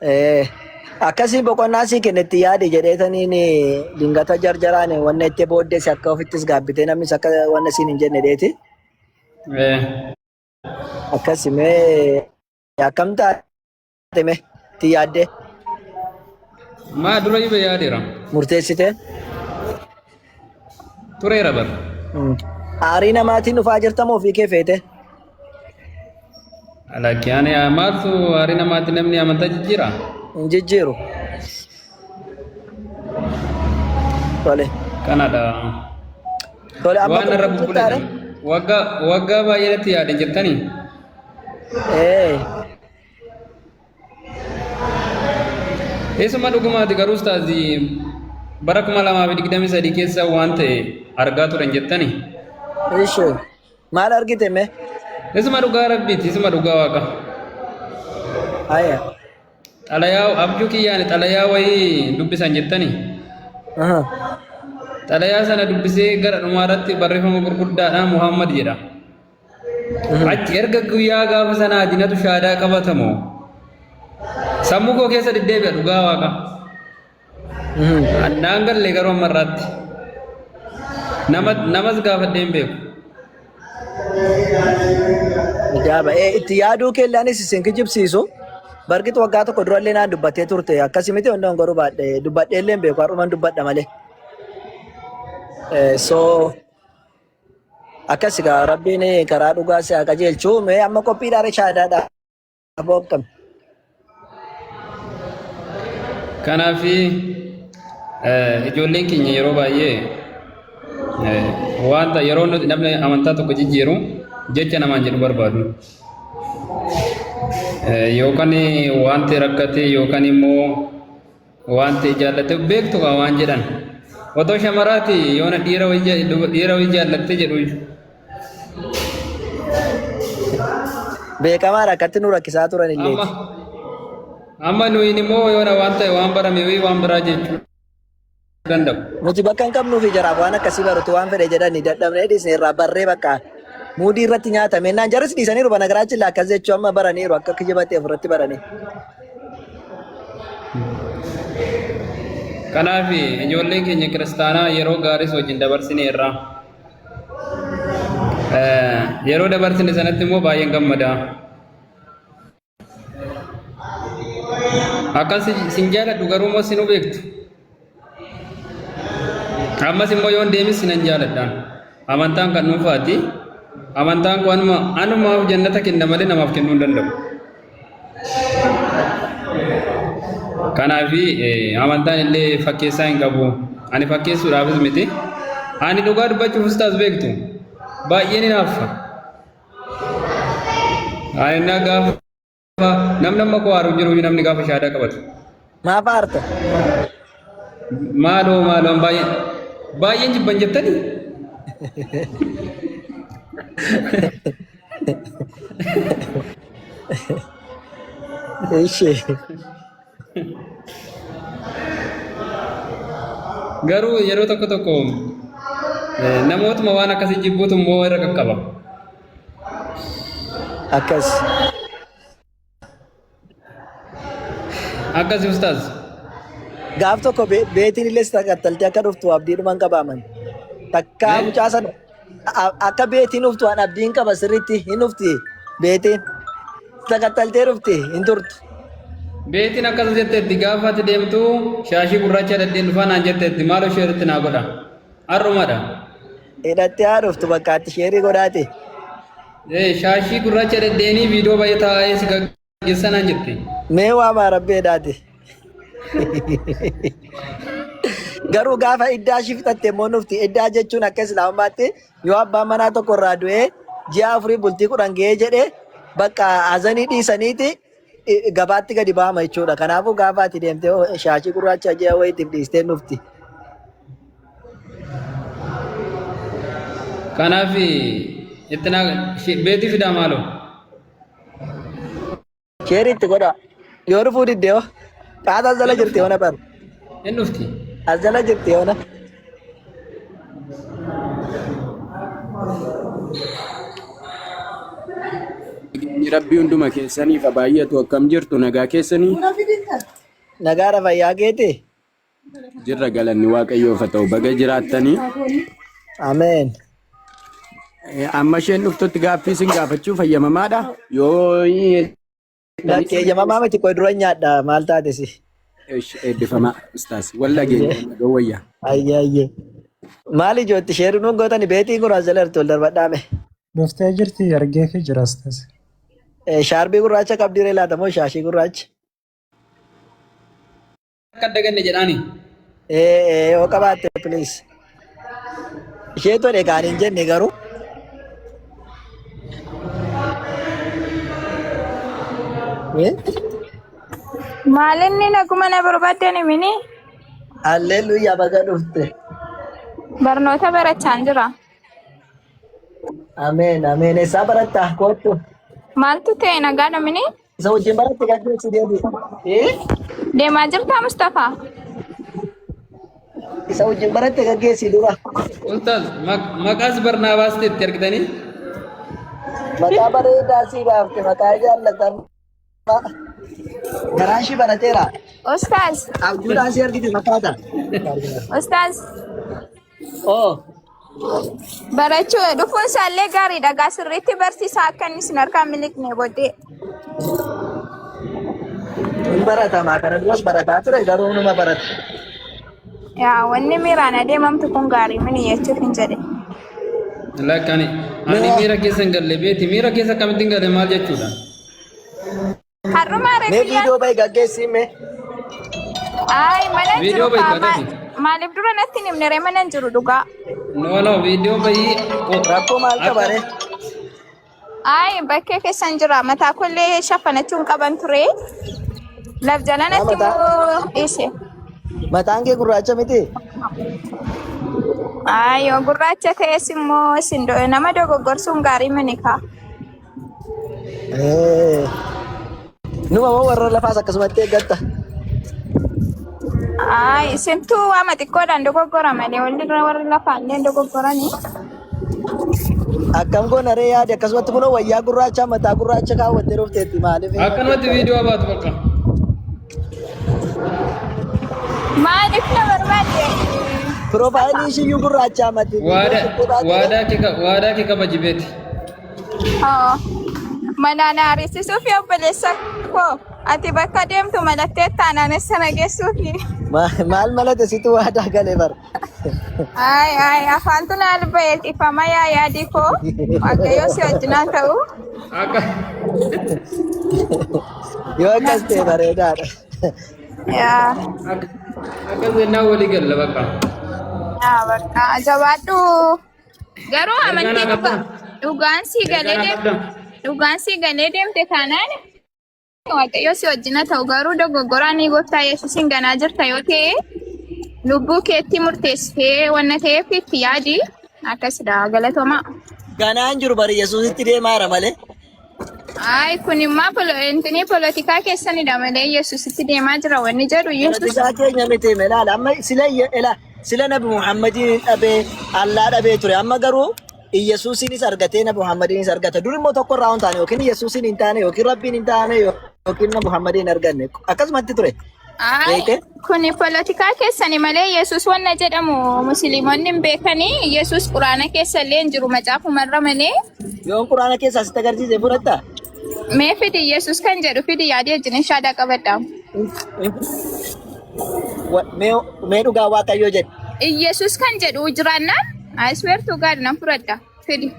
Eh, Akkasii boqonnaa sii kennetti yaadi jedheetaniin dingata jarjaraan wanna itti booddees akka ofittis gaabbitee namnis akka wanna siin hin jenne dheeti. Akkasi mee akkam taate mee itti yaaddee Maa dura ibe yaadeera. murteessitee? Tureera bar. Aarii namaatiin dhufaa jirtamoo ofii kee feete? Lakki ani maaltu aarii namaatti namni amantaa jijjiira? Hin jijjiiru. Tole. Kanadha. Tole amma Waan irra qophiin bubbuleedha. jirtaare? Waggaa waggaa baay'ee natti yaade jettanii? Ee. Isuma dhugumaati garuu ustaazi bara 2023 keessa waan ta'e argaa turan jettani. Ishi. Maal argite mee? Isuma dhugaa rabbiiti isuma dhugaa waaqa. Aya. Xalayaa abjuu kiyyaan xalayaa wayii dubbisan jettani. Aha. Xalayaa sana dubbisee gara dhumaa irratti barreeffama gurguddaadhaan Muhammad jedha. Achi erga guyyaa gaafa sanaa jinatu shaadaa qabatamoo. Sammuu koo keessa deddeebi'a dhugaa waaqa. Naan galle garuu amma irraatti. Nama namas gaafadhee hin beeku. Ajaa'ibaa. Itti yaaduu keellee anis isin kijibsiisu. Barqixu waggaa tokko durallee naan dubbattee turte. Akkasii miti onneen garuu baadhe dubbadhee illee hin beeku har'uman dubbadha malee. So akkas egaa rabbiin karaa dhugaa si haa qajeelchu. Mee amma qophiidhaan shaadaadha. Aboo akkam. Kanaaf ijoolleen keenya yeroo baay'ee wanta yeroo nuti namni amantaa tokko jijjiiru jecha namaan jedhu barbaadu. Yookaan wanti rakkate yookaan immoo Waan ta'e jaallatte beektu kaa waan jedhan. Otoo shamaraati yoona dhiira wayii dhiira wayii jaallatte jedhu. Beekamaadha akkatti nu rakkisaa turan illee. Amma amma nuyin immoo yoona waan ta'e waan barame wayii waan biraa jechuu danda'u. Nuti bakka hin qabnuufi jaraaf waan akkasii barutu waan fedhe jedhani dadhabnee dhiisne irraa barree bakka muudii irratti nyaatame naan jarris dhiisaniiru banagaraachin akkas jechuu amma baraniiru akka kijibatte ofirratti baranii. Kanaaf ijoolleen keenya kiristaanaa yeroo gaariis wajjin dabarsineerra. Yeroo dabarsine sanatti immoo baay'een gammada. Akkan sin jaaladhu garuu immoo sinu beektu. Ammas immoo yoon deemis sinan jaaladha. Amantaan kan dhuunfaati. Amantaan koo anuma anumaaf jannata kenna malee namaaf kennuu hin danda'u. Kanaaf amantaan illee fakkeessaa hin qabu. Ani fakkeessuudhaafis miti. Ani dhugaa dubbachuuf ustaas beektu. Baay'een hinaaffa. Ani na gaafa Namni amma koo aaru hin jiru namni gaafa shaadaa qabatu. Maaf aarta? Maaloo maaloo an baay'ee baay'een jibban jettanii? Ishee. Garuu yeroo tokko tokko namootuma waan akkasii jibbuutu immoo irra qaqqaba. Akkas. Akkasi ustaaz. Gaaf tokko beetiin illee si takattaltee akka dhuftu abdiidhuman qabaaman. Takkaa Eh? mucaa sana akka beetiin dhuftu an abdiin qaba sirriitti hin dhufti beetiin. Si takattaltee dhufti hin turtu. Beetiin akkas jetteetti gaafa ati deemtu shaashii gurraacha hidhadheen dhufaa naan jetteetti maaloo ishee irratti naa godha. Har'umadha. Hidhattee haa dhuftu bakka ati sheerii godhaati. Ee shaashii gurraacha hidhadheenii viidiyoo baay'ee taa'ee si gaggeessaa naan jette. Mee waa maa rabbi hidhaati. Garuu gaafa iddaa ishii fixatte immoo nufti. Iddaa jechuun akka islaamummaatti yoo abbaan manaa tokko irraa du'ee ji'a afurii bultii 10 ga'ee jedhe bakka azanii dhiisaniiti gabaatti gadi ba'ama jechuudha. Kanaafuu gaafa ati deemtee shaashii gurraacha ji'a wayiitiif dhiistee nufti. Kanaaf itti naa beetii fidaa maaloo. Sheerii itti godhaa. Yoo dhufuu didde hoo? Qaata as jala Hin jirti dhufti. yoona bar. Hin dhufti. As jala jirti yoona. Nageenyi Rabbii hunduma keessaniif haa baay'atu. Akkam jirtu nagaa keessanii? Nagaadha fayyaa keeti? Jirra galanni Waaqayyoof haa ta'u. Baga jiraattanii. Ameen. Amma isheen dhuftutti gaaffii isin gaafachuu fayyamamaadha. Yoo Lakki eeyyamamaa miti qoy dura nyaadha maal taate si. Eesh, eebbifamaa ustaas. Wal dhageenya wal wayya. Ayyee ayyee. Maal ijootti sheeru nuun gootani beetiin kun as jala jirti ol darbadhaame. Dhuftee jirti argeefi jira astas. Shaarbii gurraacha qabdii ree laata moo shaashii gurraacha? Akka daganne jedhaani. Ee yoo qabaatte please. Ishee tole kaan hin jenne garuu. Eh? Maalinni naguma na barbaaddan himini Alleluuyaa baga dhufte. barnoota barachaan jira. Ameen ameen. Eessaa baratta? Kottu. Maaltu ta'e nagaa namini? Isa wajjin baratte gaggeessi deebi. Eh? Deemaa jirtaa Mustafaa? Isa wajjin baratte gaggeessi dura. Ustaaz maqaas Barnaabaas itti argitanii? Maqaa bareedaa sii baafte maqaa jaallatamaa. Garaan ishii barateera. Ustaaz, Abjuudhaan sii argite fakkaata. Ustaaz, Oo. Barachuu dhufuun isaallee gaariidha. Gaa sirriitti barsiisaa akka inni isin harkaa miliqne booddee. Hin baratamaa kana duras barataa ture garuu numa barata. Yaa wanni miiraan adeemamtu kun gaarii mini jechuuf hin jedhe. Lakki ani miira keessa hin galle beeti miira keessa akkamitti hin galle maal jechuudha? Har'umaa Mee reefiyyaan. viidiyoo bahi gaggeessii mee. Ay mana hin Viidiyoo jiru bahi kaa kaateti. maaliif dura natti hin himne ree mana hin jiru dhugaa. No no viidiyoo bahii Rakkoo maal akka qaba ree? Ay bakkee keessan jira mataa kollee shafanachuu hin qaban ture. Laf jala Maa natti mataa immoo dhiise. mataan kee gurraacha miti? Ay yoo gurraacha ta'es immoo isin nama dogoggorsuun gaarii mini kaa. Numa moo warra lafaas akkasumatti eeggatta? Ay, isintuu waama xiqqoodhaan dogoggora malee walli irra warri lafaallee dogoggoranii. Akkam goona ree yaade akkasumatti kunoo wayyaa gurraacha mataa gurraacha kaawwattee dhufteetti maaliif Akkanumatti viidiyoo baatu bakka. Maaliif na barbaadde? Piroofaayilii ishiyyuu gurraacha mati. Waadaa waadaa kee waadaa kee kabaji beeti. Oo. Manaa na ariisisuuf obboleessa koo ati bakka deemtu malattee taanaan eessa na geessuufi. Maal malate situ waadaa galee bara. Ay ay afaantu na alba'e ifama yaa yaadii koo waaqayyo si wajjinaan ta'u. Akka Yoo akkas ta'e bareedaadha. Yaa akka akkas jennaan walii galla bakka. yaa bakka jabaadhu. Garuu Ergaa amantii naa dhugaa qabdaa? dhugaan sii Ergaa galee naa deem qabdaa? dhugaan sii galee deemte taanaan Waaqayyo si wajjin haa ta'u garuu dogoggoraan ni gooftaa Yesuusin ganaa jirta yoo ta'e lubbuu keetti murteessitee wanna ta'eef itti yaadi akkasidha galatoomaa. Ganaan jiru bari Yesuusitti deemaara malee. Ay kun immoo intinii polotikaa keessanidha malee Yesuusitti deemaa jira wanni jedhu Yesuus Polotikaa keenya miti melaala amma sila ela sila Nabi Muhammadiin hin dhabee Allaa dhabee ture amma garuu Iyyasuusiinis argatee Nabi Muhammadiinis argata dur immoo tokko irraa hin taane yookiin Iyyasuusiin hin taane yookiin Rabbiin hin taane yookiin Nabi Muhammadiin hin arganne akkasumatti ture Ay beekte kuni polotikaa keessani malee Yesuus wanna jedhamu musliimonni hin beekanii Yesuus quraana keessa illee hin jiru macaafumarra malee yoon quraana keessaa sitti agarsiise fudhatta Mee fidi Yesuus kan jedhu fidi yaadii wajjin shaadaa qabadha. Mee mee dhugaa Waaqayyoo jedhi. Yesuus kan jedhu jiraannaan I swear to God nan fudhadha. Fidi.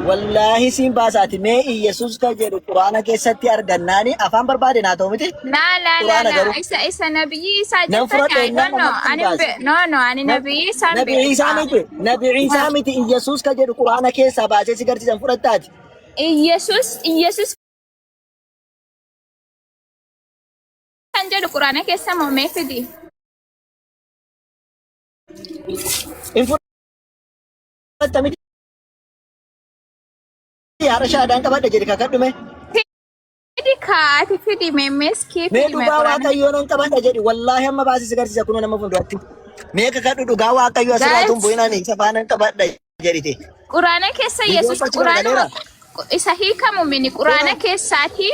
Wallaahi siin baasaati mee Iyyasuus kan jedhu quraana keessatti argannaani afaan barbaade naa ta'u miti. Laa laa laa Quraana laa garuu isa isa nabiyyi isaa nan jettan fudhadha I jennaan don't know. namatti hin Ani hin baase. no no ani nabiyyi isaa hin Nabi beeku. Iisaa miti Nabi Iisaa miti Iyyasuus kan jedhu quraana keessaa baasee si garsiisan fudhattaati. Iyyasuus Iyyasuus kan jedhu quraana keessa moo mee fidi. Hin fudhatta miti haadha shaadaan qabadha jedhi kakadhume. Fidi kaati fidi meemmeeskii Mee fidi mee dhugaa quraana. waaqayyoo nan qabadha jedhi wallaahi amma baasii si garsiisa kunoo nama fuulduratti. Mee kakadhu dhugaa waaqayyoo asirraa Guys tun bu'inaan isa faanan qabadha jedhite. Quraana keessa Viidiyoon Yesuus achi quraanuma garagaleera. Isa hiikamu mini quraana keessaati.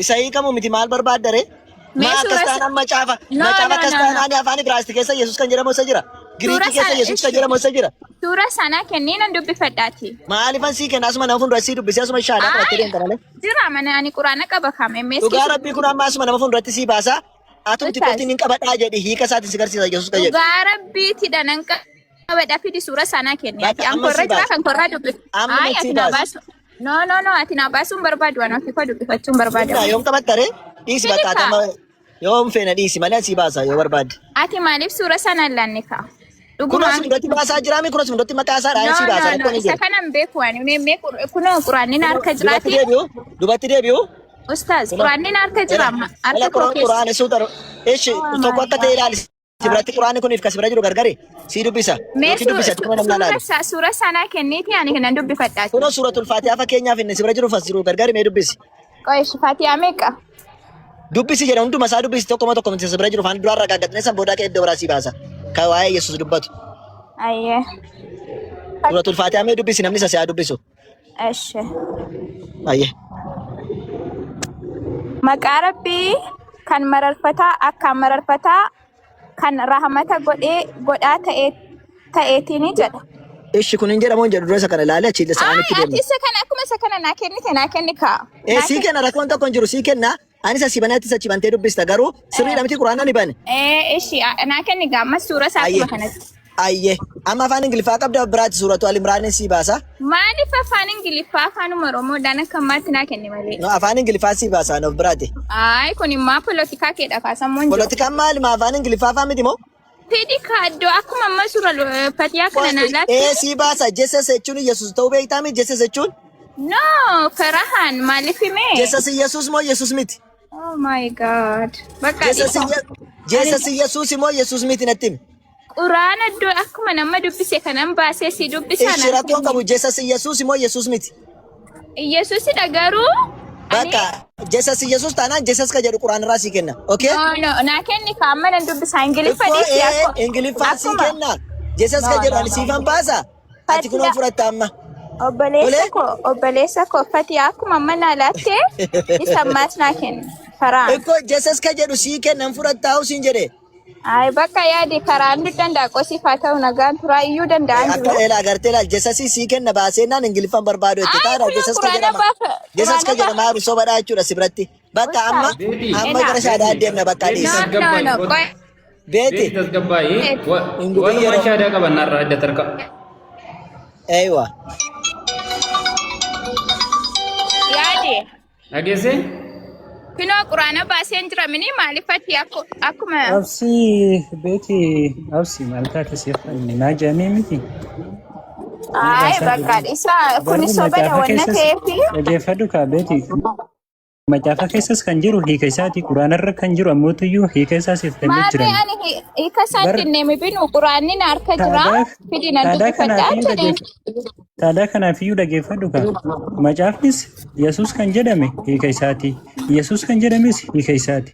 Isa hiikamu miti maal barbaadda ree? Mee Maa akkas suura taanaan macaafa No, macaafa no, akkas no, no. taanaan afaan Ibraayisxii keessa Yesuus kan jedhamu isa jira. Suura Giriikii keessa sana Yesuus kan jedhamu isa jira. Suura sana kennii nan dubbifadhaati. Maalifan sii kenna asuma nama fuuldura sii dubbisee asuma shaadaa qabattee Ay, deemta malee. jira mana ani quraana qaba kaame meeskii Dhugaa rabbii kun amma asuma nama fuulduratti sii baasa. Atumti Ustaaz. qofti nin qabadhaa jedhi hiika isaatiin si garsiisa Yesuus kan jedhu. Dhugaa rabbiitidha nan qabadha fidi suura sanaa kenni. Ati Bakka an amma korra sii jira baasa. kan korraa dubbif. Amma Ay, sii ati naa baasa. baasu. No, no, no, ati naa baasuu hin barbaadu waan ofii koo dubbifachuun barbaada. Humna yoom qabatta ree? Dhiisi Fidi bakka ati kaa. amma yoom feena dhiisi malee sii baasa yoo barbaadde. Ati maaliif suura sana hin laanne kaa? Kun Dhugumaan. asuma duratti baasaa jiraami kun asuma duratti maqaa isaa No, dhaa'ee sii baasa no, no, rakkoon hin isa jiru. kana hin beeku ani. Mee mee kunoo quraanni na harka Dubatti jiraati. deebi'u dubatti deebi'u. Ustaaz, Kunoo quraanni na harka jira ela amma ela harka koo quraan keessa. quraan suuta ishi Oh tokko my akka ta'e God. ilaali si biratti quraanni kuniif kasi bira jiru gargari sii dubbisa Mee yookiin dubbisa akkuma namni suura ilaalu. isaa suura sanaa kenniiti ani kanan dubbifadhaati. Kunoo suuratul faatihaa fakkeenyaaf inni si bira jiru fas jiru gargari mee dubbisi. Qo'ish Faatiyaa meeqa? Dubbisi jedha hunduma isaa dubbisi tokkoma tokko miti si bira jiru faana duraan ragaaggatne san boodaa ka'ee iddoo biraa sii baasa. Ka waa'ee Yesuus dubbatu. Ayyee. Suuratul faatihaa mee dubbisi namni isa si haa dubbisu. Eshi. Ayyee. Maqaa Rabbii kan mararfataa akkaan mararfataa kan rahmata godhee godhaa ta'e ta'eetiini jedha. Ishi kun hin jedhamu hin jedhu dura isa kana ilaali achi Ay, isaanitti ati deemna. isa kana akkuma isa kana naa kennite naa kenni kaa. Ee Naa sii kenni. kenna rakkoon tokko hin jiru sii kenna. Anis asii banee atis achi bantee dubbista garuu sirriidha miti quraana ni bane. Ee, ishi naa kenni gaa ammas suura isaa Ayyee akkuma kanatti. ayyee amma afaan Ingiliffaa qabda biraati suuratu Al-Imraan sii baasa. Maaliif afaan Ingiliffaa afaanuma Oromoodhaan akka ammaatti naa kenni malee? No, afaan Ingiliffaa sii baasa of biraati. Ay, kun immoo polotikaa keedha kaasammuun jiru. Polotikaan maali ma afaan Ingiliffaa afaan miti moo? Fidi kaaddoo akkuma amma suura Fatiyaa kana naa laatte. Ee sii baasa Jesus jechuun Yesuus ta'uu beektaa miti Jesus jechuun? No, Farahan maaliif himee? Jesus Yesuus moo Yesuus miti? Oh my God. Bakka Jesus dhiisa. Jesus Yesuus moo Yesuus miti natti himi. Quraana iddoo akkuma nama dubbise kanan baasee si dubbisaa Ishi naan rakkoon kenni. qabu Jesus Yesuus moo Yesuus miti? Yesuusidha garuu ani Bakka Jesus Yesuus taanaan Jesus ka jedhu quraan irraa sii kenna. Okay? no no naa kenni ka amma nan dubbisa Ingiliffa Ikkoo dhiisi ee akko Ingiliffaan sii akkuma kenna. Jesus no ka jedhu no ani no siifan baasa. Ati kunoon Fatiya fudhatta amma. obboleessa Tolee? koo obboleessa koo Fatiya akkuma amma naa laatte isa ammaas naa kenni karaan. Ikkoo Jesus ka jedhu sii kennan fudhattaa siin jedhe. Ay bakka yaadi karaan danda'a qosiif haa ta'u nagaan turaa iyyuu danda'an Akka jiru. ela agartee laal jesasii sii kenna baaseenaan Ingiliffaan barbaadu itti Ay taana kunoo jesas ka quraana jedhama. baafa Jesas ka quraana jedhama baafa haru sobadhaa jechuudha si biratti. Bakka amma ustaaz Beeti, amma ena gara shaadaa beeti, deemna bakka beeti no dhiisi. no tasgabbaa'ii. no qoy Beeti Beeti tasgabbaa'ii. hin gubin Walumaan yeroo. shaadaa qabannarraa adda tarka. Eeywa. yaadi. Dhageessee? Kunoo quraana baaseen jira mini maaliif ati akkuma Absii beeti absii maal taate siif naa jaamee miti. Ay bakka isa Barri kuni sobadha macaafa wanna keessas ta'eefi dhageeffadhu kaa beeti macaafa keessas kan jiru hiika isaati quraanarra kan jiru ammootiyyuu hiika isaa siif kennee maarree jiran. ani hiika isaan Bar dinneemi binu quraanni na harka jira taadaa fidi nan taadaa dubbifadha kanaafiyyuu jedheen. dhageeffadhu. Taadaa kanaafiyyuu dhageeffadhu kaa. Macaafnis Yesuus kan jedhame hiika isaati. Yesuus kan jedhames hiika isaati.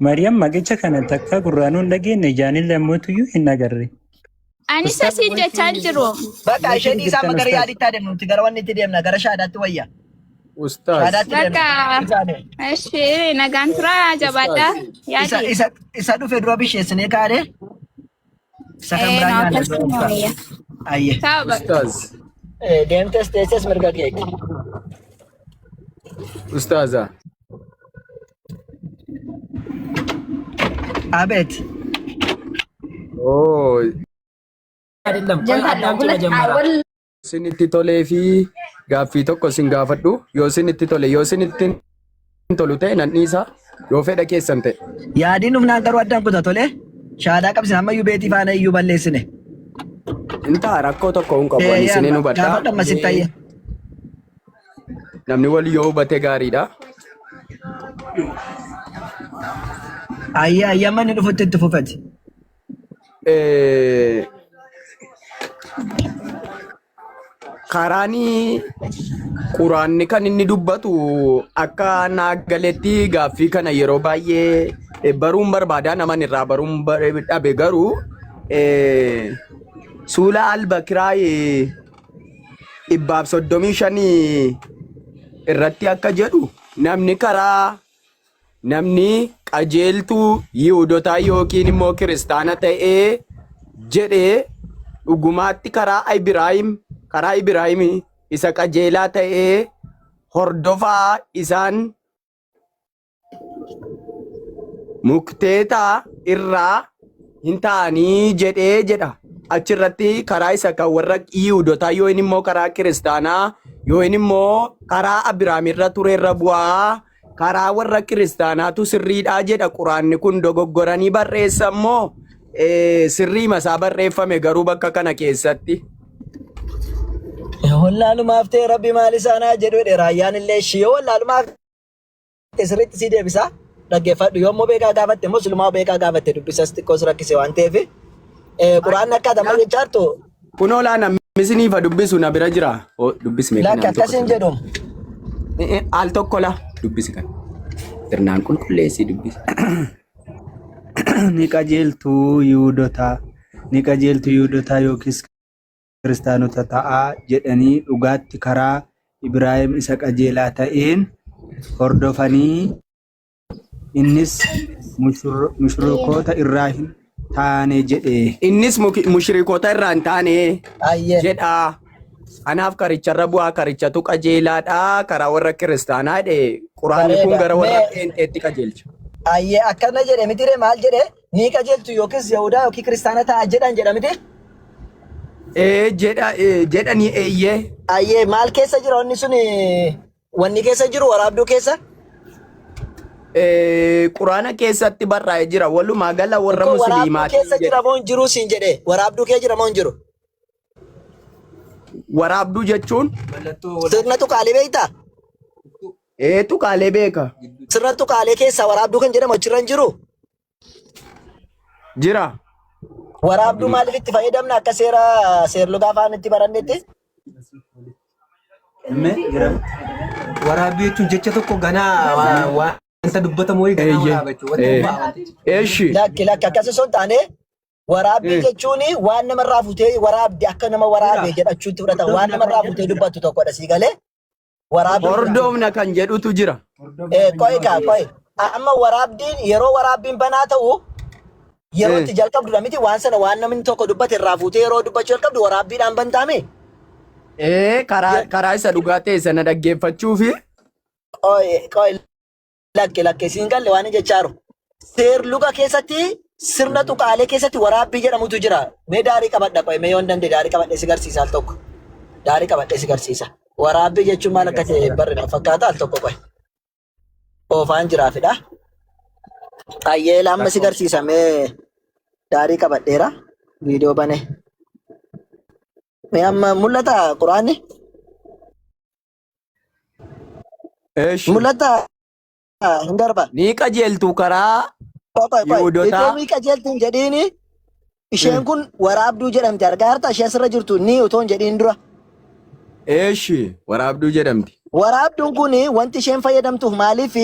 Maariyaam maqicha kana takka gurraanuu hin dhageenye ijaanillee ammootiyyuu hin agarre. Anis Ustaaz asiin jechaan jiru. Bakka ishee Meetiin dhiisaa amma jirtan gara ustaaz. yaaditti adeemnu nuti gara wanni itti deemna gara shaadaatti wayya. Ustaaz. Shaadaatti deemna. Bakka Isa adeemu. ishee nagaan turaa jabaadha Ustaaz. Isa yaadi. isa isa dhufe dura bisheessinee kaane isa kan Ee biraa na nyaanna dura akkasuma dhufta. wayya. Ayyee. Ta'u bakka. Ustaaz. Deemtes teesses mirga keeti. Ustaaza. Abeet. Oo. አይደለም ቆይ አዳምጪ መጀመሪያ Isinitti tolee fi gaaffii tokko isin gaafadhu. Yoo isinitti tole yoo isinitti hin tolu ta'e nan dhiisa. Yoo fedha keessan ta'e. Yaadiin dhufnaan garuu addaan kuta tole. Shaadaa qabsine ammayyuu beetii faana iyyuu balleessine. Intaa rakkoo tokko hin qabu. Ani Ee isinin hubadha. gaafadhu amma sitti ayyee. Namni wal yoo hubate gaariidha. Ayyee ayyee amma inni dhufutti itti fufati. Eh, Karaanii quraanni kan inni dubbatu akka naa galetti gaaffii kana yeroo baay'ee baruun barbaadaa naman irraa baruun dhabe garuu suula al-Bakiraa 135 irratti akka jedhu namni karaa namni qajeeltuu Yihuudotaa yookiin immoo kiristaana ta'ee jedhee dhugumaatti karaa Ibraayim karaa Ibraayim isa qajeelaa ta'ee hordofaa isaan mukteetaa irraa hin ta'anii jedhee jedha. Achirratti karaa isa kan warra Yihuudotaa yoo inni immoo karaa kiristaanaa yoo inni immoo karaa Abiraam irra ture irra bu'aa karaa warra kiristaanaatu sirriidhaa jedha. Quraanni kun dogoggoranii barreessa immoo sirriima isaa barreeffame garuu bakka kana keessatti. Wallaalumaaf ta'e rabbi maal isaanaa jedhu jedhe raayyaan illee ishii yoo wallaalumaaf ta'e sirriitti sii deebisa dhaggeeffadhu yoo immoo beekaa gaafatte immoo silumaa beekaa gaafatte dubbisas xiqqoo si rakkise waan ta'eef quraanni akka adama jechaa jirtu Kunoo laa namni isiniif haa dubbisu na bira jira. Oh, dubbisi mee lakki kana al tokko akkas hin sirna. jedhu. Al tokko la dubbisi kana. Sirnaan qulqulleessii dubbisi. Ni qajeeltu Yihuudotaa, ni qajeeltu Yihuudotaa yookiis kiristaanota ta'aa jedhanii dhugaatti karaa Ibraayim isa qajeelaa ta'een hordofanii innis mushrikoota irraa hin taane jedhe. Innis mushrikoota irraa hin taane Ayyee. jedha. Kanaaf karicharra bu'aa karichatu qajeelaadha karaa warra kiristaanaa jedhe quraanni kun Bareeda. gara warra Mee pheenxeetti qajeelcha. ayyee akkana jedhe miti ree maal jedhe ni qajeeltu yookiis Yahudaa yookiin kiristaana ta'a jedhan jedha miti. Ee jedha jedhanii eeyyee. Ayyee maal keessa jira wanni sun wanni keessa jiru waraabduu keessa? Quraana keessatti barraa'ee jira. Walumaa gala warra Ikkoo waraabduu musliimaatiin keessa jedha. jira moo hin jiru siin jedhe waraabduu kee jira moo hin jiru? Waraabduu jechuun Mallattoo wal Sirna tuqaalee beektaa? ee tuqaalee beeka. Sirna tuqaalee keessaa waraabduu kan jedhamu achirra hin jiru? Jira. Waraabduu maaliif itti fayyadamna akka seera seerlugaa afaan itti barannetti? Mee jira. Waraabbii jechuun jecha tokko ganaa wanta dubbatamu wayii ganaa Eeyyee. waraaba jechuudha. Wanta Ee. ba'a wantichi. Eeshi. Lakki lakki akkas osoo hin taane waraabbii jechuun waan namarraa fuutee waraabde akka nama waraabe jedhachuutti fudhata. Waan namarraa fuutee dubbattu tokkodha sii galee. Waraabbii jechuun. Hordoofna kan jedhutu jira. Qo'i kaa qo'i. Amma waraabbiin yeroo waraabbiin banaa ta'u yeroo itti jalqabdudha miti waan sana waan namni tokko dubbate irraa fuutee yeroo dubbachuu jalqabdu waraabbiidhaan bantaame. Ee karaa karaa isa dhugaa ta'e sana dhaggeeffachuu fi Qo'i qo'i lakki lakki siin galle waan hin jechaaru. Seerluga keessatti sirna tuqaalee keessatti waraabbii jedhamutu jira. Mee daarii qabadha qo'i mee yoon danda'e daarii qabadhee si garsiisa al tokko. Daarii qabadhee si garsiisa. Waraabbii jechuun maal akka ta'e barri na fakkaata al tokko qo'i. Oofaan jiraafidha. Ayyee amma si garsiisa mee daarii qabadheera. Viidiyoo bane. Mee amma mul'ata quraanni? Eeshi. Mul'ata hin darba. Ni qajeeltu karaa Qoy qoy qoy. Yihuudotaa. Itoo ni qajeeltu hin jedhiini isheen kun waraabduu jedhamti argaa jirta ishee asirra jirtu ni utoo hin jedhiin dura. Eeshi waraabduu jedhamti. Waraabduun kun wanti isheen fayyadamtuuf maaliif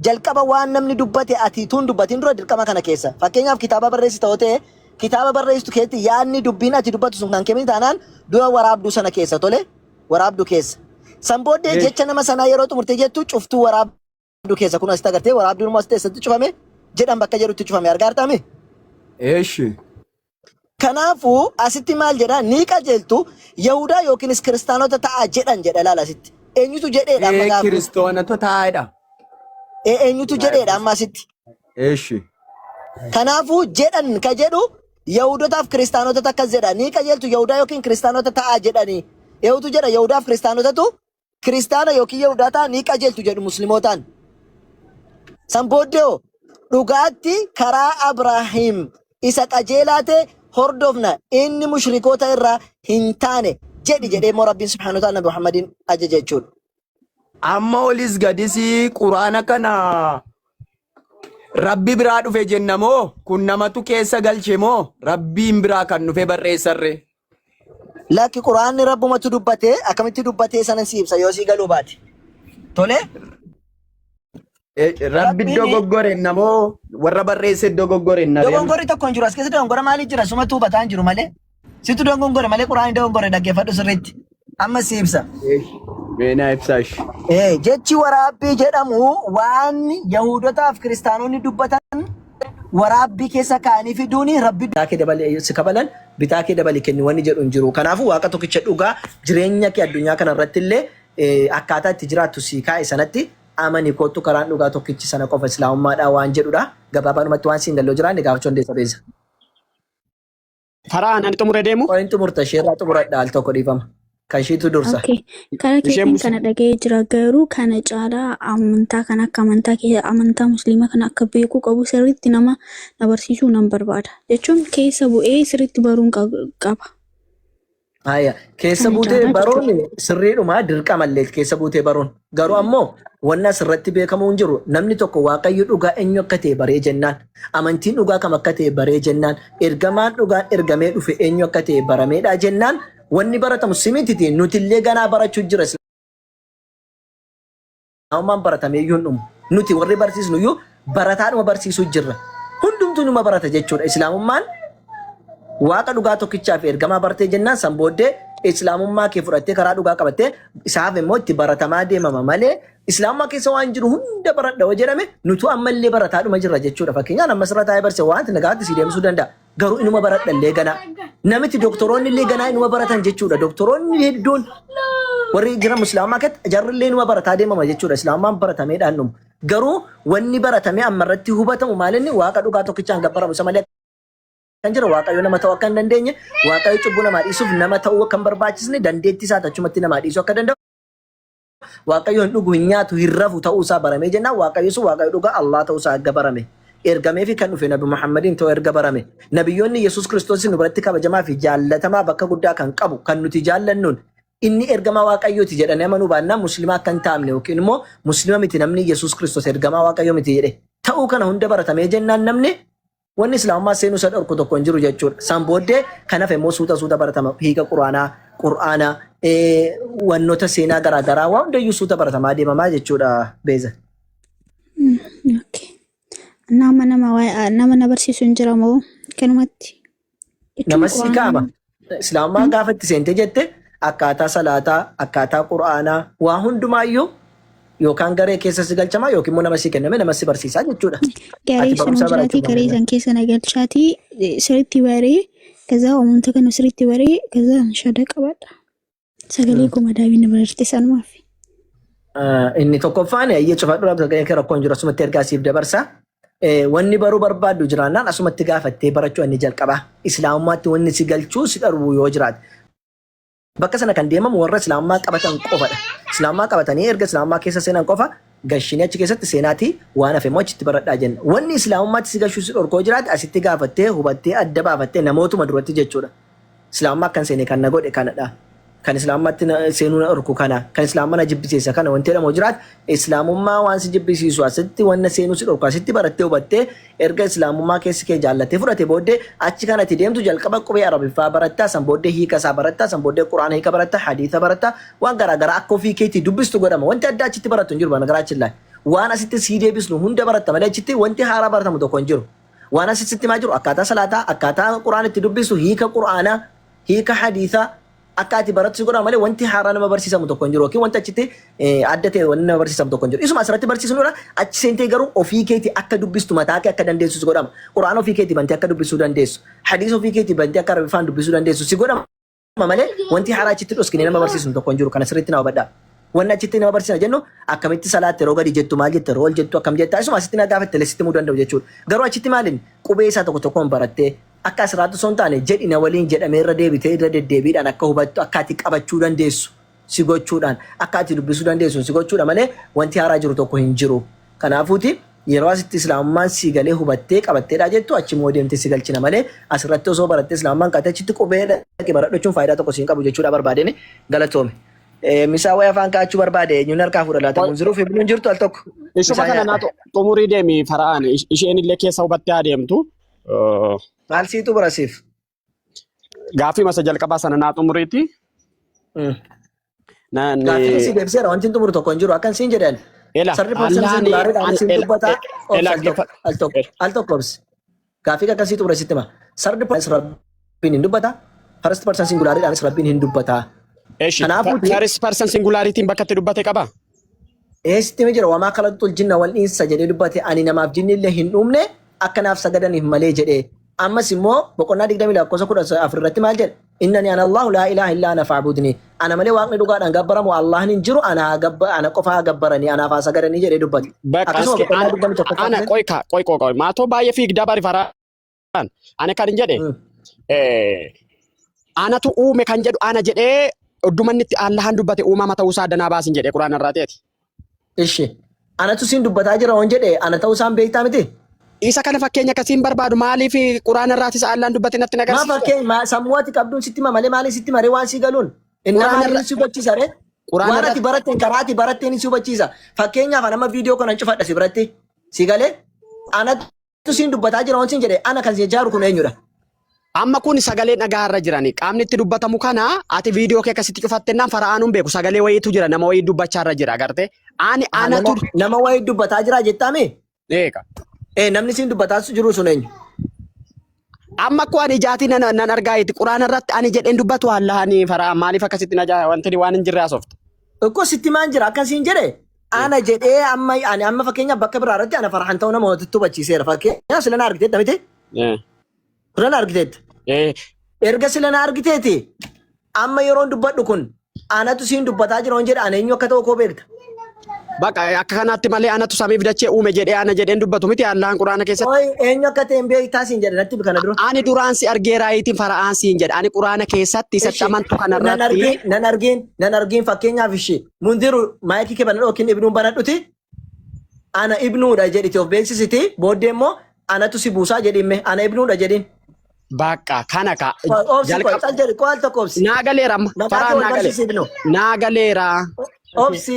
jalqaba waan namni dubbate ati tun dubbatin dura dirqama kana keessa. Fakkeenyaaf kitaaba barreessita yoo ta'e kitaaba barreessitu keessatti yaadni dubbiin ati dubbatu sun kan kemini taanaan dura waraabduu sana keessa tole waraabduu keessa. San booddee jecha nama sanaa yeroo xumurtee jettu cuftuu waraabduu keessa kun asitti agartee waraabduun immoo asitti eessatti cufame jedhan bakka jedhutti cufame argaa jirtaami. Eeshi. Kanaafuu asitti maal jedha ni qajeeltu Yahudaa yookiinis kiristaanota ta'a jedhan jedha laala asitti. Eenyutu jedheedha amma Ee gaafni? kiristoonatu taa'edha. Eenyutu jedheedha amma asitti? Eeshi. Kanaafuu jedhan ka jedhu Yahudotaaf kiristaanotatu akkas jedha. Ni qajeeltu Yahudaa yookiin kiristaanota ta'a jedhanii. Eenyutu jedha Yahudaaf kiristaanotatu kiristaana yookiin Yahudaa ta'a ni qajeeltu jedhu muslimootaan. San booddee hoo dhugaatti karaa Abrahiim isa qajeelaa ta'e hordofna inni mushrikoota irraa hin taane jedhi jedhee immoo Rabbiin subhaanahu wa ta'ala Nabi Muhammadiin ajaje jechuudha. Amma olis gadis quraana kana Rabbi biraa dhufe jenna moo kun namatu keessa galche moo Rabbiin biraa kan dhufe barreessarre? Lakki quraanni Rabbumatu dubbate akkamitti dubbatee sanan si ibsa yoo si galuu baate. Tole Rabbi Rabbiin dogoggore moo warra barreesse dogoggore na reema. dogongorri tokko hin jiru as keessa dogongora maalii jira sumatu hubataa hin jiru malee. Situ dogongore malee quraanni dogongore dhaggeeffadhu sirriitti. Amma si ibsa. Meenaa ibsaash. Jechi waraabbii jedhamu waan Yahudotaaf Kiristaanonni dubbatan waraabbii keessa kaa'anii fiduuni Rabbi bitaa kee dabali si kabalan bitaa kee dabali kenni wanni jedhu hin jiru. Kanaafuu Waaqa tokkicha dhugaa jireenya kee addunyaa kana irratti illee akkaataa itti jiraattu sii kaa'e sanatti amani koottu karaan dhugaa tokkichi sana qofa Islaamummaadha waan jedhudha. Gabaabaadhumatti waan siin galle yoo jiraanne gaafachuu dandeessa beesa. Karaa ani xumure deemu. Qoyin xumurta isheerraa xumuradha al tokko dhiifama. Kan ishiitu dursa. Okay. Karaa Isheen keetiin kana dhaga'ee jira garuu kana caalaa amantaa kana akka amantaa kee amantaa musliimaa kana akka beekuu qabu sirriitti nama na barsiisuu nan barbaada. Jechuun keessa bu'ee sirriitti baruun qaba. Haya, keessa Kana buutee caalaa baruun jechuudha. sirriidhuma dirqamallee keessa buutee baruun. Garuu ammoo wanni asirratti beekamuu hin jiru namni tokko Waaqayyo dhugaa eenyu akka ta'e baree jennaan, amantiin dhugaa kam akka ta'e baree jennaan, ergamaan dhugaan ergamee dhufe eenyu akka ta'e barameedha jennaan wanni baratamu simititi nutillee ganaa barachuu jira. Islaamummaan baratamee iyyuu hin dhumu. Nuti warri barsiisnu iyyuu barataadhuma barsiisuu jirra. Hundumtuu numa barata jechuudha. Islaamummaan Waaqa dhugaa tokkichaa fi ergamaa bartee jennaan san booddee Islaamummaa kee fudhattee karaa dhugaa qabattee isaaf immoo itti baratamaa deemama malee Islaamummaa keessa waan jiru hunda baradha yoo jedhame nutu ammallee barataadhuma jirra jechuudha. Fakkeenyaan amma sirra taa'ee barse waanti nagaatti si deemsuu danda'a. Garuu inuma baradha illee ganaa. Namitti doktoroonni illee ganaa inuma baratan jechuudha. Doktoroonni hedduun warri jiran Islaamummaa keessatti jarri illee inuma barataa deemama jechuudha. Islaamummaan baratameedhaan dhumu. Garuu wanni baratamee amma irratti hubatamu maalinni Waaqa dhugaa tokkichaan gabbaramu isa malee kan jira Waaqayyo nama ta'uu akka hin dandeenye, Waaqayyo cubbuu namaa dhiisuuf nama ta'uu akka hin barbaachisne, dandeettii isaa achumatti namaa dhiisuu akka danda'u, Waaqayyo hin dhugu, hin nyaatu, hin rafu ta'uu isaa baramee jennaan Waaqayyo sun Waaqayyo dhugaa Allah ta'uu isaa erga barame. Ergamee fi kan dhufe Nabi Muhammadiin ta'uu erga barame. Nabiyyoonni Yesuus Kiristoos nu biratti kabajamaa fi jaallatamaa bakka guddaa kan qabu kan nuti jaallannuun inni ergamaa Waaqayyooti jedhanii amanuu baannaan Muslima akka hin taamne yookiin immoo Muslima miti namni Yesuus Kiristoos ergamaa Waaqayyoo miti jedhe. Ta'uu kana hunda baratamee jennaan namni Wanni Islaamummaa seenuu isa dhorku tokko hin jiru jechuudha. San booddee kan hafe immoo suuta suuta baratama. Hiika Qur'aanaa, Qur'aana, wannoota seenaa garaa garaa waa hundayyuu suuta baratamaa deemamaa jechuudha Beeza. Okay. Nama nama waa'ee nama na barsiisu hin jira moo kanumatti? Jechuun Nama si Qur'aana kaama. Islaamummaa gaafa itti seente jette akkaataa salaataa, akkaataa Qur'aanaa waa hundumaayyuu yookaan garee keessa si galchama yookiin immoo nama si kenname nama si barsiisaa jechuudha. Garee Ati sana barumsa jiraatii barachuu garee qabda. san keessa na galchaatii sirriitti baree kaza wanta kana sirriitti baree kaza shada qabadha. Sagalee koo madaamii na bararte sanumaaf. Inni tokkoffaan ayyee cufadhu sagalee kee rakkoon jiru asumatti ergaa siif dabarsa. Wanni baruu barbaaddu jiraannaan asumatti gaafattee barachuu inni jalqaba. Islaamummaatti wanni si galchuu si dharbu yoo jiraate. Bakka sana kan deemamu warra Islaamummaa qabatan qofadha. Islaamummaa qabatanii erga Islaamummaa keessa seenan qofa gashinee achi keessatti seenaatii waan hafe immoo achitti baradhaa jenna. Wanni Islaamummaatti si gashuu si dhorkoo jiraate asitti gaafattee hubattee adda baafattee namootuma duratti jechuudha. Islaamummaa akkan seene kan na godhe kanadha. Kan Islaamummaatti seenuu na dhorku kana. Kan Islaamummaa na jibbisiisa kana wanti jedhamu jiraate Islaamummaa waan si jibbisiisu asitti wanna seenuu si dhorku asitti barattee hubattee erga Islaamummaa keessi kee jaallattee fudhate booddee achi kan ati deemtu jalqaba qubee Arabiffaa barattaa san booddee hiika isaa barattaa san booddee Qur'aana hiika barattaa hadiisa barattaa waan garaa garaa akka ofii keetii dubbistu godhama. Wanti addaa achitti barattu hin jiru banagaraachillaa. Waan asitti sii deebisnu hunda baratta malee achitti wanti haaraa baratamu tokko hin jiru. Waan asitti sitti himaa jiru akkaataa salaataa, akkaataa Qur'aana itti dubbistu, hiika Qur'aanaa, hiika hadiisaa akka ati barattu si godhama malee wanti haaraa nama barsiisamu tokko hin jiru yookiin wanti achitti adda ta'e wanni nama barsiisamu tokko hin jiru. Isuma asirratti barsiisnudha achi seentee garuu ofii keetii akka dubbistu mataa kee akka dandeessu si godhama. Qur'aana ofii keetii bantee akka dubbisuu dandeessu, hadiisa ofii keetii bantee akka Arabiffaan dubbisuu dandeessu si godhama. Malee wanti haaraa achitti dhoskine nama barsiisnu tokko hin jiru. Kana sirriitti na hubadhaa. Wanni achitti nama barsiisna jennu akkamitti salaatte yeroo gadi jettu maal jette yeroo ol jettu akkam jetta isuma asitti na gaafatte illee sitti himuu danda'u jechuudha. Garuu achitti maaliin qubee isaa tokko tokkoon barattee akka asirraatti osoo hin taane jedhi na waliin jedhamee irra deebitee irra deddeebiidhaan akka hubattu akka ati qabachuu dandeessu si gochuudhaan akka ati dubbisuu dandeessu si gochuudha malee wanti haaraa jiru tokko hin jiru. Kanaafuuti yeroo asitti Islaamummaan sii galee hubattee qabatteedhaa jettu achi immoo deemtee si galchina malee asirratti osoo barattee Islaamummaan qabattee achitti qubee dhaqi baradhu jechuun faayidaa tokko siin qabu jechuudha barbaadeen galatoomi. Misaa wayi afaan kaa'achuu barbaade eenyuun harkaa fuudha laata? Munziruu fi Ibnuun jirtu al tokko. Ishuma Misaa kana naa nyaadha. xumurii deemi fara'aan isheen illee keessa hubattee adeemtu. Maal sii xumura siif? Gaaffii masa jalqabaa sana naa xumuriiti. Gaaffii si deebiseera wanti hin xumuru tokko hin jiru akkan siin jedhan. Ela Sarri person Allaani singulaariidhaan an siin ela dubbata. Obsi ela al tokko al tokko al tokko obsi. Gaaffii akkan sii xumure sitti hima. Sarri person Rabbiin hin dubbata. First person singulaariidhaanis Rabbiin hin dubbata. Eshi Kanaafuuti first person singularitiin bakka itti dubbate qaba. Eessitti jira وما خلقت الجن والإنس jedhee dubbate, ani namaaf jinni illee hin uumne akka naaf sagadaniif malee jedhee. Ammas immoo boqonnaa 20 lakkoofsa 14 irratti maal jedhe? إنني أنا الله لا إله إلا أنا فاعبدني. Ana malee waaqni dhugaadhaan gabbaramu Allahn hin jiru, ana qofa haa gabbaranii, anaaf haa sagadanii jedhee dubbate. Bakka Akkasuma aski boqonnaa ana 21 ana keessatti qoy ka qoy qoy qoy maatoo baay'ee fiigdaa bari faraan ani kan hin jedhe anatu uume kan jedhu ana jedhee oddumanni itti Allahan dubbate uumama ta'uusaa addanaa baasin jedhe quraana irraa ta'eeti. Ishi. Anatu siin dubbataa jira waan jedhe ana ta'uu isaan beektaa miti? Isa kana fakkeenya akkasiin barbaadu maaliif quraana irraatis Allahan dubbate natti Maa nagarsiisa? fakkeenya sammuu ati qabduun sitti hima malee maaliin sitti maree waan sii galuun? Inni Quraana maaliin irra si hubachiisa ree? Quraana Waan ati irratti baratteen karaa ati baratteen si hubachiisa. Fakkeenyaaf ani amma viidiyoo kana cufadha si biratti. Si galee anatu siin dubbataa jira waan siin jedhe ana kan si jaaru kun eenyudha? Amma kun sagalee dhagaa irra jirani. Qaamni itti dubbatamu kana ati viidiyoo kee akkasitti cufattennaan fara'aanuun beeku. Sagalee wayiitu jira, nama wayii dubbachaa irra jira agarte. Ani Nama anatu nama wayii dubbataa jira jettaami? Eega. Eh, namni siin dubbataa jiru sun eenyu? Amma akkoo ani ijaatii nan argaa itti quraana irratti ani jedheen dubbatu Allahanii fara'aan maaliif akkasitti na jaa wanti waan hin jirre haasofta. Ikkoo sitti maan jira akkan siin jedhe ana jedhee amma ani amma fakkeenyaaf bakka biraa irratti ana fara'aan ta'uu namootatti hubachiiseera. Fakkeenyaaf sila na argiteetta miti? Sila na argiteetta. Erga sila na argiteeti amma yeroon dubbadhu kun anatu siin dubbataa jira waan jedhe ana eenyu akka ta'u koo beekta. Bakka akka kanaatti malee anatu samiif dachee uume jedhee ana jedheen dubbatu miti Allahan quraana keessatti. Oi, eenyu akka ta'e hin beektaa siin jedhe natti kana dura. Ani duraan si argeeraayitiin fara'aan siin jedhe. Ani quraana keessatti isatti Ishi amantu nan kanarratti argin, nan argin, nan argin. Fakkeenyaaf ishi mundiru maayikii kee banadhu yookiin ibnuun banadhuti ana ibnuudha jedhiti of beeksisiti, booddee immoo anatu si buusaa jedhimme ana ibnuudha jedhin. Bakka kana ka Obsi qoy jalqaba cal jedhi qoy al tokko obsi. Naa galeera amma Maqaa kee fara'aan wal naa galeera. barsiisi ibnu. Naa galeera. Obsi.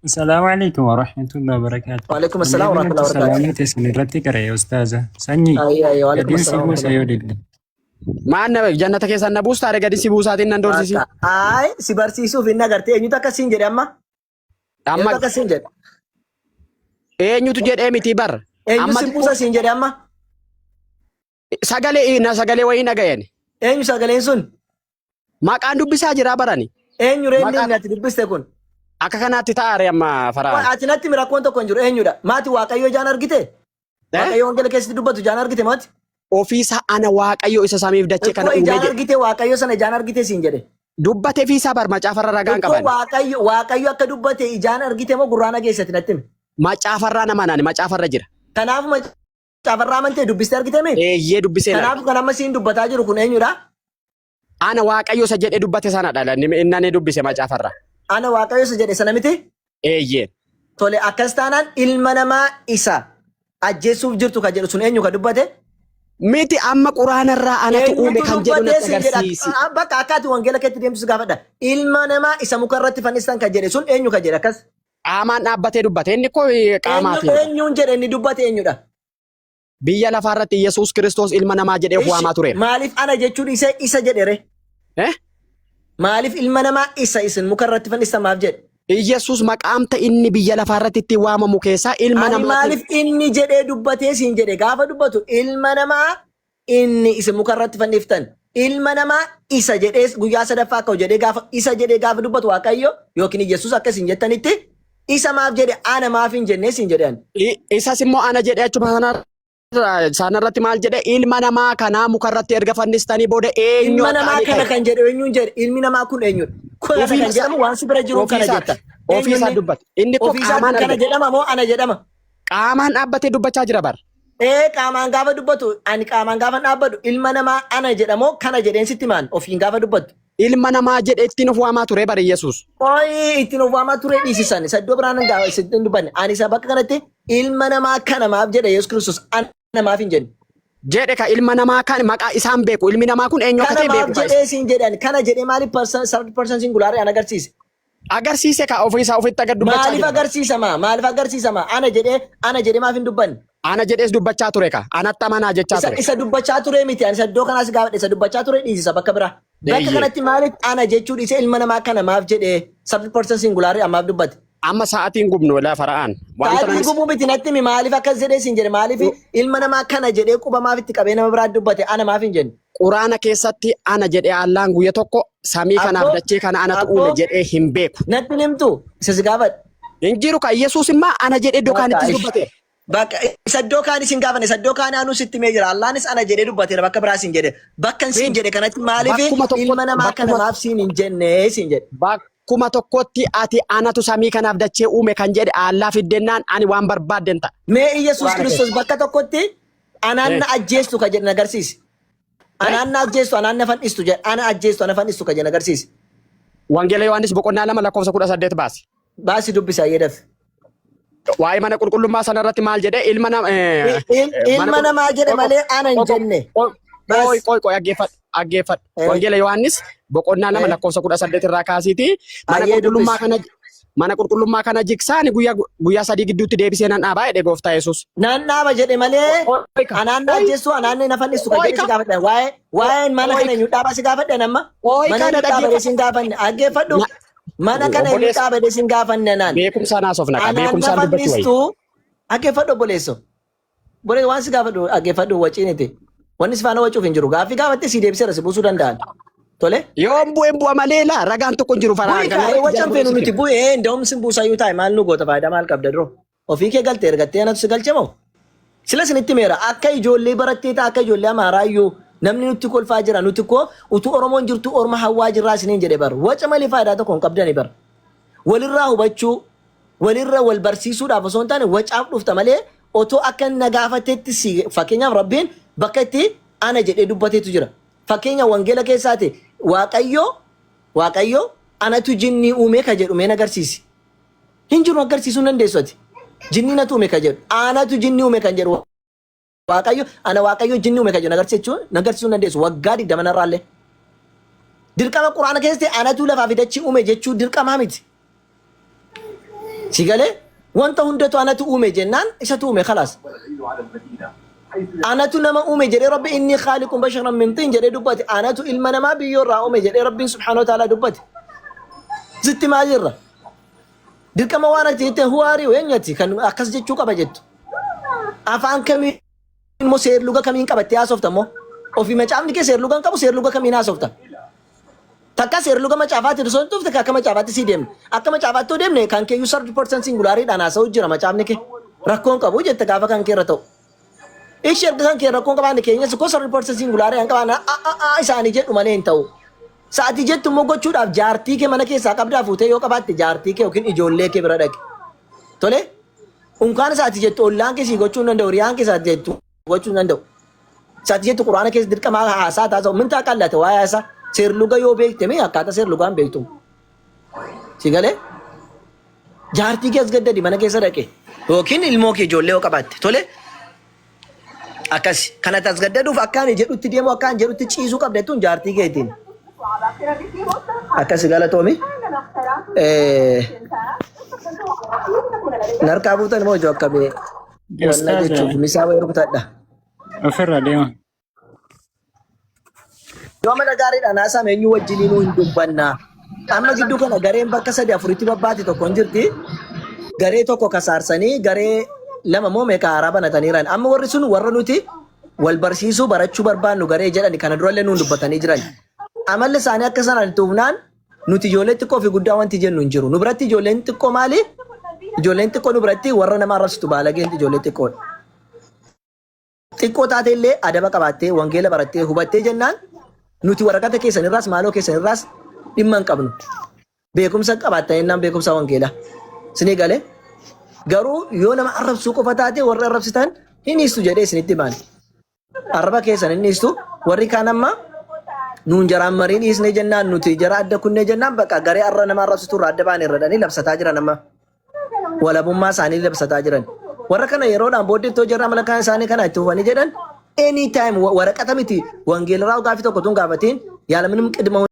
السلام عليكم ورحمة الله وبركاته. وعليكم السلام Ani ورحمة الله وبركاته. salaamii teessan irratti qara'e ustaaza. Sanyii Ayyi ayyi وعليكم gadiin si السلام buusa ورحمة yoo didde. Maan na jannata keessan na buustaare gadi si buusaatiin nan doorsisi. Bakka ay si barsiisuuf inni agartee eenyutu akkasiin jedhe amma? Amma Eenyutu akkasiin jedhe? eenyutu jedhee miti bar. Eenyu Amma si buusa siin jedhe amma? Sagalee na sagalee wayii dhaga'een. Eenyu sagaleen sun? Maqaan dubbisaa jira barani. Eenyu reenni Maqaan inni ati dubbiste kun? Akka kanaatti ta'aare amma fara'aan. Ati natti rakkoon tokko hin jiru eenyudha? Maati Waaqayyo jaan argite? Waaqayyo wangeela keessatti dubbatu jaan argite maati? Ofiisa ana Waaqayyo isa samiif dachee kana Ikkoo uume ijaan jedhe. argite Waaqayyo sana ijaan argite siin jedhe. Dubbate fiisaa bar macaafarra ragaan Ikkoo qaban. Waaqayyo akka dubbate ijaan argite moo gurraan dhageessati natti himi? Macaafarraa nama naani macaafarra jira. Kanaaf macaafarraa amantee dubbistee argite mi? Eeyyee dubbisee na. Kanaaf kan amma siin dubbataa jiru kun eenyudha? Ana Waaqayyo isa jedhee dubbate sanadha. Inni ani dubbise macaafarra. Ana Waaqayyo isa jedhe sana miti? Eeyyee. Tole, akkas taanaan ilma namaa isa ajjeesuuf jirtu ka jedhu sun eenyu ka dubbate? Miti amma quraanarraa anatu uume Eenyutu kan jedhu dubbatee natti siin jedha. agarsiisi. Ah, bakka akka ati wangeela keetti deemtu si gaafadha. Ilma namaa isa muka irratti fannisan kan jedhe sun eenyu ka jedhe akkas? Qaamaan dhaabbatee dubbate. Inni koo Eenyu qaamaatiin. eenyuun jedhe, inni dubbate eenyudha? Biyya lafaarratti Yesuus Kiristoos ilma namaa jedhee Ishi waamaa tureera. maaliif ana jechuun isa isa jedhe re? Eh? Maaliif ilma namaa isa isin muka irratti fannisan maaf jedhe? Yesuus maqaamta inni biyya lafaarratti ittiin waamamu keessaa ilma Ani namaatiin. maaliif inni jedhee dubbatee siin jedhe, gaafa dubbatu ilma namaa inni isin muka irratti fanniftan ilma namaa isa jedhee guyyaa sadaffaa ka'u jedhee gaafa isa jedhee gaafa dubbatu Waaqayyo yookiin Yesuus akka isin jettanitti isa maaf jedhe, ana maaf hin jennee siin jedhe ani. Isas immoo ana jedhee achuma sanarratti maal jedhe? Ilma namaa kanaa mukarratti erga fannistanii booda eenyu Ilma akka namaa ani kana ta'e. kan jedhu eenyuun jedhe? Ilmi namaa kun eenyudha? Kana Ofii kan jedhamu waan si bira jiru kana ofiisaati. jetta. Eenyu Ofiisaa inni? dubbate. Inni koo Ofiisaatti qaamaan kana arge. jedhama moo ana jedhama? Qaamaan dhaabbatee dubbachaa jira bar. Ee, qaamaan gaafa dubbatu ani qaamaan gaafa dhaabbatu ilma namaa ana jedhamoo kana jedheen sitti maan ofiin gaafa dubbatu. Ilma namaa jedhe ittiin of waamaa ture bar Yesuus. Qoyi ittiin of waamaa ture dhiisisan isa iddoo biraan gaafa isitti hin dubbanne, ani isa bakka kanatti ilma namaa kana maaf jedhe Yesuus Kiristoos, ana maaf hin jenne? Jedhe ka ilma namaa kan maqaa isaan beeku. Ilmi namaa kun eenyu akka Kana ta'e maaf beeku ka isa. jedhee siin jedhan, kana jedhee maaliif person third person singular an agarsiise? Agarsiise ka ofiisaa ofitti agar dubbachaa Maaliif jira. agarsiisama? Maaliif agarsiisama? Ana jedhee maaf hin dubbanne? Ana jedhees dubbachaa ture ka. Anatti amanaa jechaa Isa ture. isa dubbachaa ture miti. Ani isa iddoo kanaas gaafadhe, isa dubbachaa ture dhiisisa bakka biraa. Bakka kanatti maaliif ana jechuu dhiisee ilma namaa kana maaf jedhee third person singular ammaaf dubbate? Amma sa'aatiin gubnu laa fara'aan. Wanta Sa'aatii namni gubuu miti, natti himi, maaliif akkas jedhee siin jedhe? Maaliif ilma namaa kana jedhee quba maaf itti qabee nama biraa dubbate, ana maaf hin jenne? Quraana keessatti ana jedhee Allaan guyya tokko samii kanaaf Abboo, dachee kana anatu uume abboo, jedhee hin beeku. Natti hin himtu isa si gaafadha. Hin jiru ka Yesuus immoo ana jedhee iddoo Bakka kaanittis ish. dubbateera. Bakka isa iddoo kaan isin gaafanne, isa iddoo kaan anuu sitti himee jira. Allaanis ana jedhee dubbateera, bakka biraa siin jedhe. Bakka siin jedhe kanatti maaliif Bakkuma tokko ilma namaa kana bakkuma maaf siin hin jenne siin jedhe. Bakkuma tokkotti ati anatu samii kanaaf dachee uume kan jedhe Allaa fiddennaan ani waan barbaadden ta'a. Mee Iyyasuus Quraana Kiristoos keessa. bakka tokkotti anaan na ajjeestu ka jedhe na agarsiisi. Anaan na ajjeestu, anaan na fannistu jedhe, ana ajjeestu, ana fannistu ka jedhe na agarsiisi. Wangeela Yohaannis boqonnaa 2 lakkoofsa 18 baasi. Baasi dubbisa ayyee dafi. Waa'ee mana qulqullummaa sana irratti maal jedhee ilma nama mana Ilma namaa jedhe malee ana hin jenne. Qoy Baasi. qoy qoy, dhaggeeffadhu dhaggeeffadhu. Wangeela Yohaannis boqonnaa 2 lakkoofsa 18 irraa kaasiiti mana Ayyee qulqullummaa dubbisi. kana mana qulqullummaa kana jigsaani guyyaa guyyaa 3 gidduutti deebisee nan dhaabaa jedhe gooftaa Yesuus. Naan dhaaba jedhe malee Qoy ka anaan na qoy ajjeessu, anaan na fannistu kan qoy jedhe si ka gaafadhe. Waa'een mana qoy kana eenyu dhaabaa si gaafadhe amma. Qoy Mana kana eenyu dhaaba dhaggeeffadhu. sin gaafanne, dhaggeeffadhu. Mana kana eenyu Obboleessa dhaaba sin gaafanne naan. Beekumsaan haasofna kaa Anaan na beekumsaan dubbachuu wayya. fannistu, dhaggeeffadhu obboleesso. Obboleesso, waan si gaafadhu dhaggeeffadhu, waciiniti. Wanni si faana wacuuf hin jiru. Gaaffii gaafatte si deebiseera, si buusuu danda'an. Tole. Yoon bu'een bu'a malee laa ragaan tokko hin jiru faraa Bu'i kana kaa irratti wacan jala feenu bu'ee nuti bu'ee nda'um sin buusayyuu taa'e, maal nu goota, faayidaa maal qabda duroo? Ofii kee galte ergattee anatu si galche moo? Sila isinitti meera akka ijoollee barattee ta'a, akka ijoollee Amaaraayyuu namni nutti kolfaa jira. Nuti koo utuu Oromoon jirtu orma hawwaa jirraa isiniin jedhe bar. Waca malee faayidaa tokko hin qabdani bar. Walirraa hubachuu, walirra wal barsiisuudhaaf osoo hin taane wacaaf dhufta malee otoo akka na gaafatetti si fakkeenyaaf Rabbiin bakka itti ana jedhee dubbateetu jira. Fakkeenya wangeela keessaati Waaqayyo anatu jinnii uume ka jedhu mee na agarsiisi. Hin jiru, agarsiisuu hin dandeessu ati. Jinnii natu uume ka jedhu. Anatu jinnii uume kan jedhu, Waaqayyo ana, Waaqayyo jinnii uume kan jedhu na agarsiisuu hin dandeessu waggaa 20 narraallee. Dirqama Quraana keessatti anatu lafaa fi dachii uume jechuu dirqamaa miti. Si galee wanta hundatu anatu uume jennaan isatu uume, khalaas. Anatu nama uume jedhee Rabbi إني خالق بشرا من طين jedhee dubbate. Anatu ilma namaa biyyoo irraa uume jedhee Rabbiin subhaanahu wa ta'ala dubbate. Sitti maal jirra? Dirqama waan ati jette huwaarii eenyati kan akkas jechuu qaba jettu. Afaan kamiin immoo, seerluga kamiin qabattee haasofta immoo? Ofii macaafni kee seerluga hin qabu, seerluga kamiin haasofta? Takka seerluga macaafaatti osoo hin dhufte akka macaafaatti sii deemne. Akka macaafaatti yoo deemne kan keeyyuu third person singulariidhaan haasa'u jira macaafni kee. Rakkoon qabu jette gaafa kan kee irra ta'u. Ishee erga kan kee rakkoon qabaanne keenyas koo third person singularii kan qabaanne isaanii jedhu malee hin ta'u. Sa'atii jettu immoo gochuudhaaf jaartii kee mana keessaa qabdaa fuutee yoo qabaatte jaartii kee yookiin ijoollee kee bira dhaqi. Tole? Unkaan sa'atii jettu ollaan kee sii gochuu hin danda'u, hiriyaan kee sa'atii jettu gochuu hin danda'u. Sa'atii jettu Quraana keessa dirqama haasaa taasa'u min taa qallate waa'ee haasaa seerluga yoo beekte mee akkaataa seerlugaan beektu. Si galee? Jaartii kee as gaddadi mana keessa dhaqe yookiin ilmoo kee ijoollee yoo qabaatte. Tole? Akkas. Kana tasgaddaduuf akka ani jedhutti deemu, akka ani jedhutti ciisuu qabda jettuun jaartii keetiin. Akkas, galatoomi. Narkaa buutan moo ijoo akkamii? Wanna Ustaaz jechuuf misaa wayii rukutadha. Ofirra deema. Yoo amala gaariidhaan haasa'ame eenyu wajjiniinuu hin dubbanna. Amma gidduu kana gareen bakka sadii afuritti babbaate tokko hin jirti. Garee tokko kasaarsanii garee lama moo meeqa haaraa banataniiran. Amma warri sun warra nuti wal barsiisuu barachuu barbaannu garee jedhani kana durallee nuun dubbatanii jiran. Amalli isaanii akka sanaan itti fufnaan nuti ijoollee xiqqoo fi guddaa wanti jennu hin jiru. Nu biratti ijoolleen xiqqoo maali? Ijoolleen xiqqoo nu biratti warra nama arrabsitu, baalageen ijoollee xiqqoodha. Xiqqoo taate illee adaba qabaattee wangeela barattee hubattee jennaan nuti waraqata keessan irraas maaloo keessan irraas dhimma hin qabnu. Beekumsa qabaattan jennaan beekumsa wangeelaa. Isinii galee? Garuu yoo nama arrabsuu qofa taate warri arrabsitan hin dhiistu jedhee isinitti himaan. Arraba keessan hin dhiistu. Warri kaan amma nuun jaraan marii dhiisnee jennaan, nuti jara adda kunnee jennaan, bakka garee arra nama arrabsitu irraa adda baane irra dhanii labsataa jiran, amma walabummaa isaanii labsataa jiran. Warra kana yeroodhaan booddee ittoo jarra amala kaan isaanii kana itti fufanii jedhan anytime waraqata miti wangeelarraa gaaffii tokko tun gaafatiin yaala ምንም ቅድመ